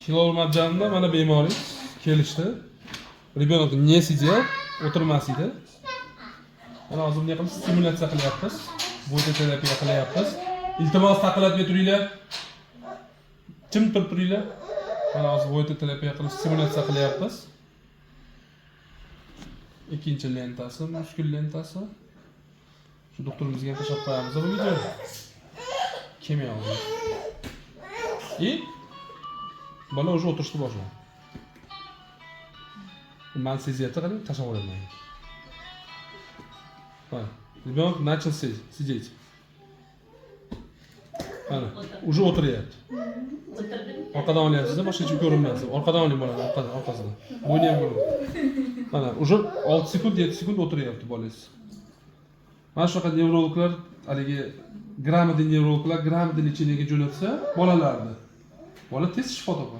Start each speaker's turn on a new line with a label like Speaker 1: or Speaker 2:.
Speaker 1: Hilol Marjanda mana bemoringiz kelishdi. Ребенок не сидел, o'tirmas edi. Mana hozir bunday qilib stimulyatsiya qilyapmiz. Terapiya qilyapmiz. Iltimos, taqillatmay turinglar. Jim turib turinglar. Mana hozir terapiya qilib stimulyatsiya qilyapmiz. Ikkinchi lentasi, muskul lentasi. Shu doktorimizga ham tashlab qo'yamiz bu videoni. Kelmay hozir. И bola уже o'tirishni boshladi. Man sezyapti, qarang, tashlab yuboraman. Mana, ребенок начал сидеть. Mana, уже o'tiryapti.
Speaker 2: O'tirdimi?
Speaker 1: Orqadan olyapsiz, boshqa hech kim ko'rinmayapti. Orqadan oling bolani, orqadan, orqasidan. Bo'yni ham ko'rinadi. Mana, уже 6 sekund, 7 sekund o'tiryapti bolangiz. Mana shunaqa nevrologlar, haligi грамотный nevrologlar грамотный лечение ga jo'natsa bolalarni. Bola tez shifo topadi.